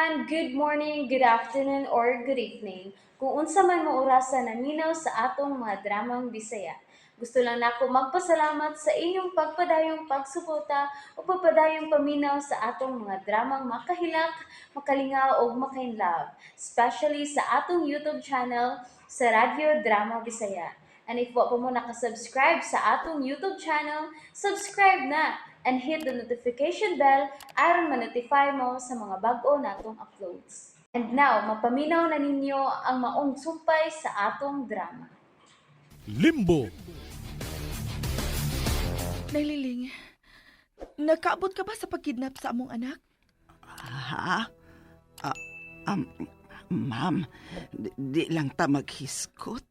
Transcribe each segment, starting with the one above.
Everyone! Good morning, good afternoon, or good evening. Kung unsa man mo orasa naminaw sa atong mga dramang Bisaya. Gusto lang nako magpasalamat sa inyong pagpadayong pagsuporta o pagpadayong paminaw sa atong mga dramang makahilak, makalingaw ug makainlove, especially sa atong YouTube channel sa Radyo Drama Bisaya. And if wa pa mo nakasubscribe sa atong YouTube channel, subscribe na and hit the notification bell aron ma-notify mo sa mga bag-o natong uploads. And now, mapaminaw na ninyo ang maong sumpay sa atong drama. Limbo. Naliling, nakaabot ka ba sa pagkidnap sa among anak? Ha? Ah, um, ma'am, di lang ta maghiskot.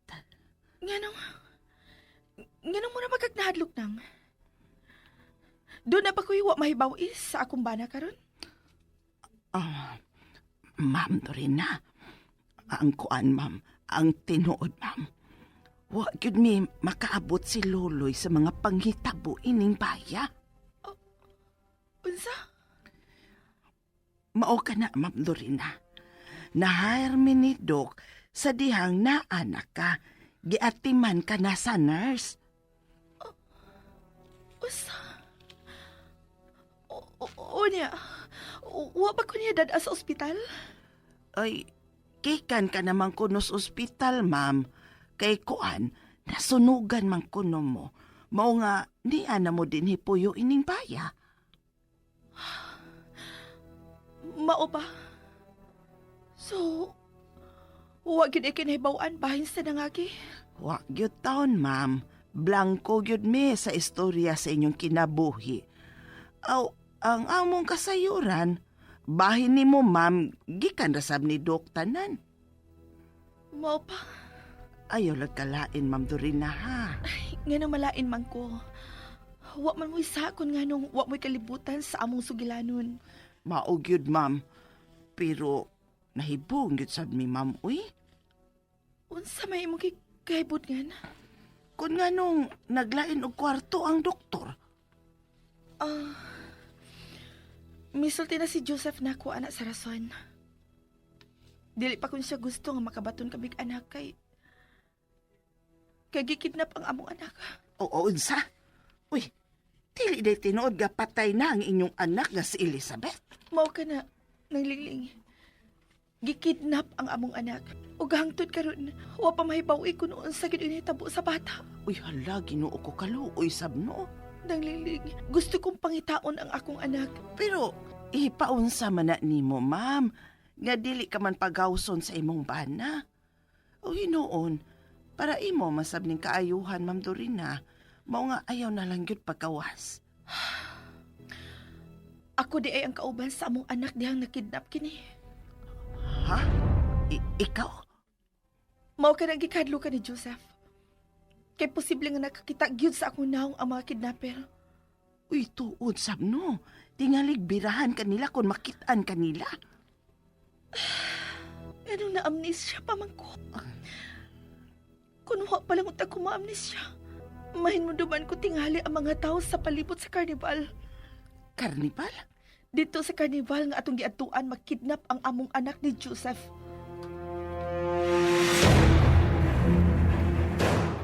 Nganong mo na magkagnahadlok nang? Doon na ba ko'y wa mahibaw-is sa akong bana karon? Ah, ma'am Dorina, ang kuan, ma'am, ang tinuod, ma'am. Wa gyud mi makaabot si Loloy sa mga panghitabo ining baya. Unsa? Mao ka na, Ma'am Dorina. Na-hire mi ni Doc sa dihang naana ka. Giatiman ka na sa nurse. Unsa? O niya, wa ba ko niya dad sa ospital? Ay, kikan ka naman kuno sa ospital, ma'am. Kay kuan, nasunugan man kuno mo. Mao nga, niya na mo din hipuyo ining baya. Mao ba? So, wa gyud ay kinahibaw-an bahin sa nangagi? Wa gyud taon, ma'am. Blanko gyud mi sa istorya sa inyong kinabuhi. Aw, ang among kasayuran, bahin nimo, ma'am, gikan ra sab ni Dok tanan. Mao pa? Ayaw lang kalain, Ma'am Dorina, ha? Nga malain man ko. Wa man mo'y sakon nga nung wa mo'y kalibutan sa among sugilanon. Mao gyud, ma'am. Pero nahibong gyud sad mi, ma'am, uy. Unsa may imong kahibot nga? Kun nga nung naglain og kwarto ang doktor. Ah, misulti na si Joseph nako anak sa rason. Dili pa kun siya gusto nga makabaton kamig anak kay gikidnap ang among anak. Oo, unsa? Uy, dili day tinuod ga patay na ang inyong anak nga si Elizabeth. Mao ka na, nang lingling. Gikidnap ang among anak. Ug hangtod karon, wa pa mahibaw-i kun unsa gid nahitabo sa bata. Uy, hala, Ginoo ko kaluoy sabno. Nang lingling, gusto kong pangitaon ang akong anak. Pero ipaunsa man na nimo, ma'am, nga dili ka man pagawson sa imong bana. O hinuon, para imo masab ning kaayuhan, Ma'am Dorina, mao nga ayaw na lang gyud pagkawas. Ako di ay ang kauban sa among anak dihang nakidnap kini. Ha? Ikaw? Mao ka nang gikadlo ka ni Joseph. Kay posible nga nakakita gyud sa akong naong ang mga kidnapper. Uy, tuod sabno. Tingalig birahan kanila kung makitaan kanila. Anong na-amnesia pa man ko? Kun wa pa lang unta ko ma-amnesia. Mahinumduman ko tingali ang mga tao sa palibot sa karnival. Karnival? Dito sa karnival nga atong giadtuan makidnap ang among anak ni Joseph.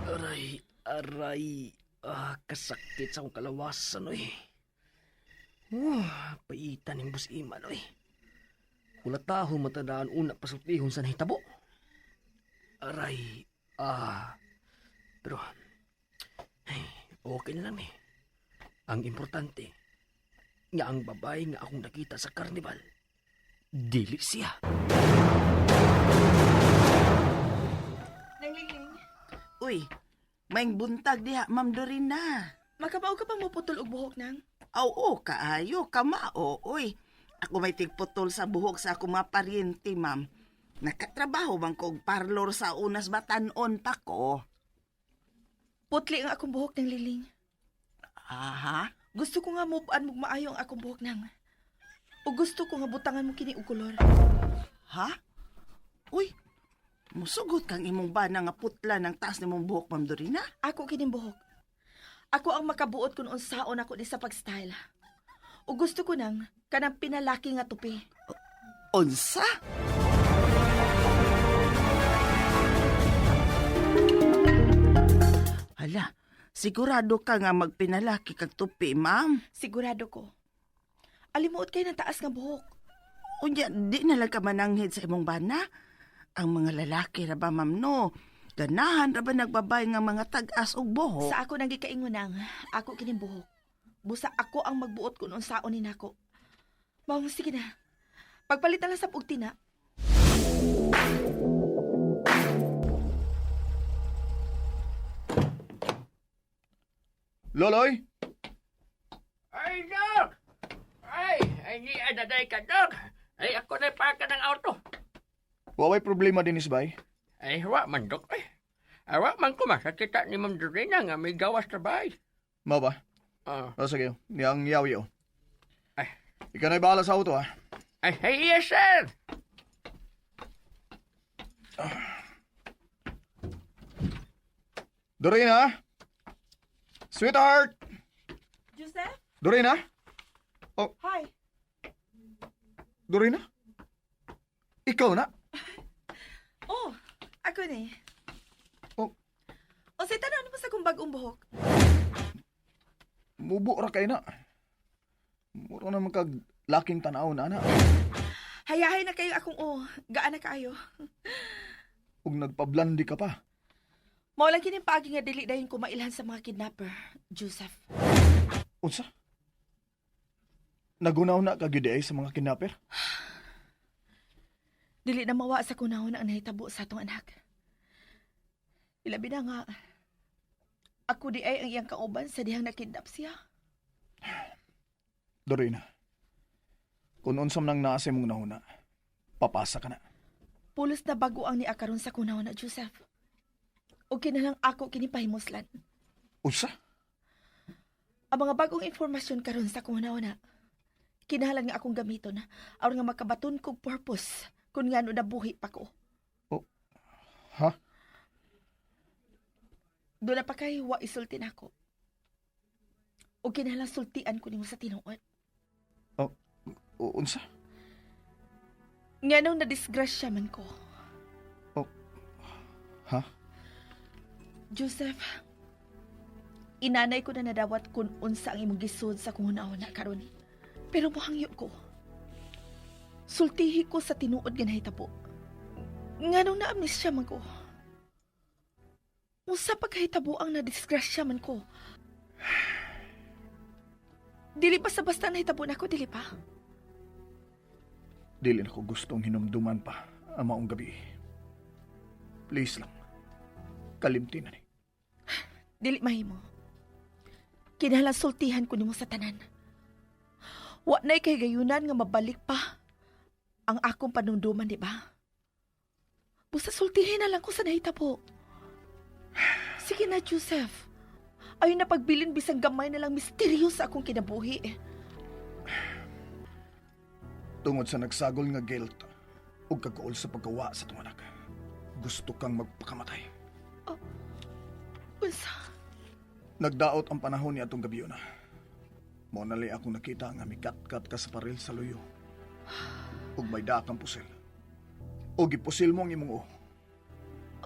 Aray, aray. Ah, kasakit sa akong kalawasan, oy. Paitan ng busiman, oy. Wala taho matandaan una pasultihon sa nahitabo. Aray, ah. Pero, ay, okay na lang eh. Ang importante, nga ang babae nga akong nakita sa karnival, dili siya. Nang lingling, Uy, may buntag diha, Ma'am Dorina. Makabaw ka pa mo putol og buhok nang? Aw, oo, kaayo, kamao, uy. Ako may tigputol sa buhok sa akong mga paryente, ma'am. Nakatrabaho man ko og parlor sa unas batanon pa ko. Putli ang akong buhok, nang liling. Aha. Gusto ko nga mubuan mo maayo ang akong buhok nang. O gusto ko nga butangan mo kini og kolor. Ha? Uy, musugot kang imong bana nga putla ng taas nimong buhok, Ma'am Dorina. Ako kining buhok. Ako ang makabuot kung unsaon ako ni sa pag-style. O gusto ko nang kanang pinalaki nga tupi. Unsa? Hala, sigurado ka nga magpinalaki kag tupi, ma'am. Sigurado ko. Alimuot kay ng taas nga buhok. Unya, di na lang ka mananghid sa imong bana. Ang mga lalaki ra ba, ma'am, no? Ganahan ra ba nagbabay nga mga tag-as og buhok? Sa ako nang gikaingon ako kining buhok. Busa ako ang magbuot kun unsaon ni nako. Maong sige na. Pagpalit na lang sa pugtina. Loloy? Ay, Dok! Ay, ay, di adaday ka, Dok! Ay, ako na paka ng auto. Wa may problema dinis, bay. Ay, wa man, Dok. Ay, ay wa man ko masakita ni Ma'am Dorina nga may gawas trabaho. Mao ba? Ah, O sige, niyang yawi oh. Ay. Ikaw na'y bahala sa auto, ha? ay, ay, yes, sir! Dorina? Sweetheart! Joseph? Dorina? Hi. Dorina? Ikaw na? Oh, ako ni. Oh. O sa tanan mo sa kong bagong buhok. Mubo ra kay na. Muro naman kag laking tanaw na, ana. Hayahay na kayo akong oh, gaan na kaayo. Ug nagpablandi ka pa. Mao lang kini paagi nga dili dayon ko mailhan sa mga kidnapper, Joseph. Unsa? Nagunaw na ka gyud ay sa mga kidnapper? Dili na mawa sa kunahon ang nahitabo sa atong anak. Ilabi na nga, ako di ay ang iyang kauban sa dihang nakidnap siya. Dorina, kung unsam nang naa sa imong nahuna, papasa ka na. Pulos na bago ang niya karon sa kunahon na Joseph. O kinalang ako kini pahimuslan. Unsa? Ang mga bagong informasyon karon sa kunahon na, kinahalan nga akong gamiton aron nga makabaton kog purpose kung ngano nabuhi pa ko. Ha? Doon na pa kay wa isulti nako. O kinahalang sultian ko nimo sa tinuod. Unsa? Nganong nadisgrasya man ko. Oh. Ha? Joseph, inanay ko na nadawat kung unsa ang imong gisud sa kung na karon. Pero mohangyo ko. Sultihi ko sa tinuod nga nahitabo. Nganong naamnesya man ko. Unsa pagkahitabo ang nadisgrasya man ko. Dili pa sa basta nahitabo nako, dili pa. Dili na ko gustong hinumduman pa ang maong gabi. Please lang. Kalimti na ni. Dili mahimo. Kinahanglan sultihan ko nimo sa tanan. Wa na'y kahigayunan nga mabalik pa ang akong panumduman, di ba? Busa sultihin na lang ko sa nahitabo. Sige na, Joseph. Ayon na pagbilin bisang gamay na lang misteryo sa akong kinabuhi. Tungod sa nagsagol nga guilt ug kagkuol sa paggawa sa atong anak. Gusto kang magpakamatay. Unsa? Nagdaot ang panahon ni atong gabi na. Mao na lay akong nakita nga mikat-kat ka sa paril sa luyo. Ug may daa kang pusil. O gipusil mo ang imong uo.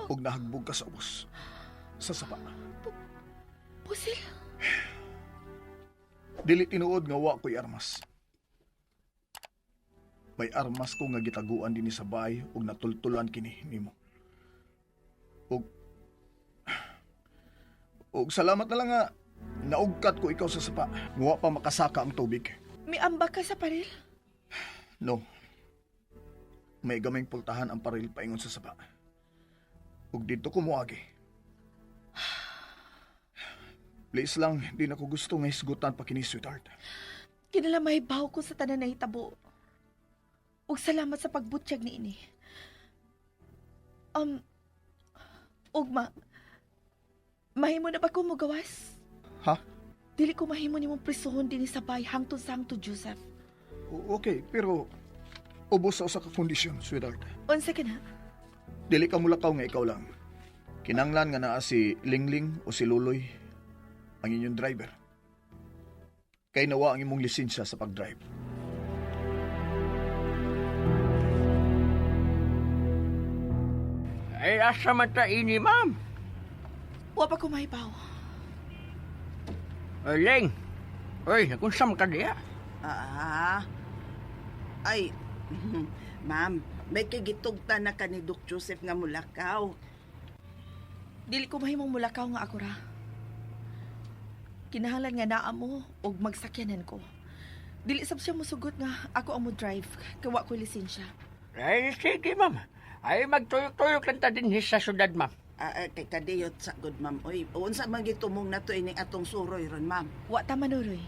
Ug nahagbog ka sa ubos. Sa sapa. Pusil? Dili tinuod nga wa ko'y armas. May armas ko nga gitaguan dinhi sa bahay ug natultulan kini nimo. Ug ug salamat na lang nga naugkat ko ikaw sa sapa. Wa pa makasaka ang tubig. Miamba ka sa paril? No. May gaming pultahan ang paril paingon sa sapa. Ug didto ko moagi. Please lang, di na ko gusto nga hisgutan pa kini, sweetheart. Kinala mahibaw ko sa tanan nahitabo. Ug salamat sa pagbutyag niini. Ugma, mahimo na ba ko mogawas? Ha? Dili ko mahimo nimong prisuhon dinhi sa bahay hangtod sa hangtod, Joseph. Okay, pero ubos sa usa ka kondisyon, sweetheart. Unsa ka na? Dili ka mulakaw nga ikaw lang. Kinanglan nga naa si Lingling o si Luloy ang inyong driver. Kay nawa ang imong lisensya sa pag-drive. Ay, asa man ta ini, ma'am? Wa pa ko mahibaw. Ay, Leng. Uy, nakunsam ka diya. Ah. Ay, ma'am, may kagitugta na ka ni Doc Joseph nga mulakaw. Dili ko mahimong mulakaw nga ako ra. Kinahanglan nga naa mo og magsakyanan ko. Dili sab siya mosugot nga ako ang mo drive kay wa ko'y lisensya. Ay, sige, ma'am. Ay, magtuyok-tuyok lang ta din sa syudad, ma'am. Ah, ah, kay kadiyot sa good, ma'am. Oy, unsa man gitumong nato ining atong suroy ron, ma'am? Wa ta manuroy.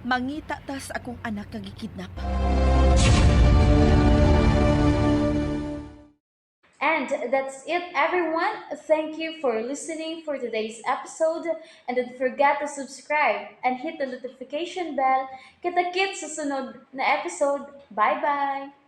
Mangita tas akong anak nga gikidnap. And that's it, everyone. Thank you for listening for today's episode. And don't forget to subscribe and hit the notification bell. Kita-kits sa sunod na episode. Bye-bye!